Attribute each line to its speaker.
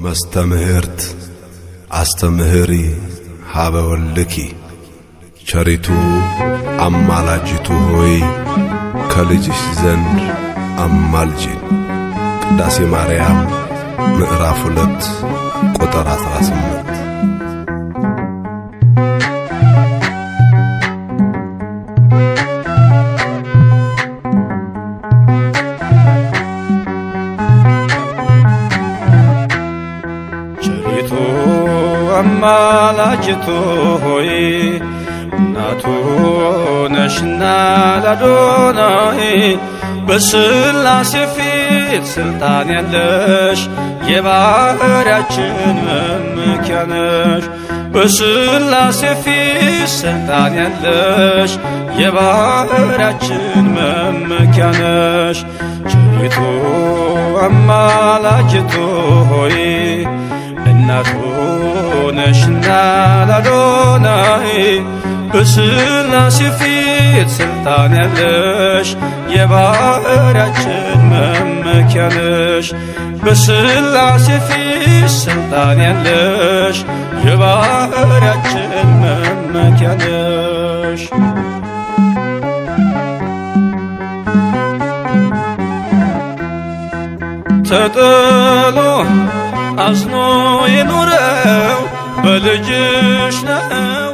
Speaker 1: መስተምህርት አስተምህሪ ኀበ ወልድኪ፣ ቸሪቱ አማላጅቱ ሆይ ከልጅሽ ዘንድ አማልጂን። ቅዳሴ ማርያም ምዕራፍ 2 ቁጥር 18።
Speaker 2: ቸሪቱ አማላጅቱ ሆይ እናቱ ነሽና ላዶናይ፣ በስላሴ ፊት ስልጣን ያለሽ የባሕርያችን መመኪያ ነሽ። በስላሴ ፊት ስልጣን ያለሽ የባሕርያችን መመኪያ ነሽ። ቸሪቱ አማላጅቱ ሆይ እናቱ ነሽና ላዶናይ፣ በስላሴ ፊት ስልጣን ያለሽ የባሕርያችን መመኪያ ነሽ። በስላሴ ፊት ስልጣን ያለሽ የባሕርያችን መመኪያ ነሽ። ተጥሎ አዝኖ የኖረው በልጅሽ ነው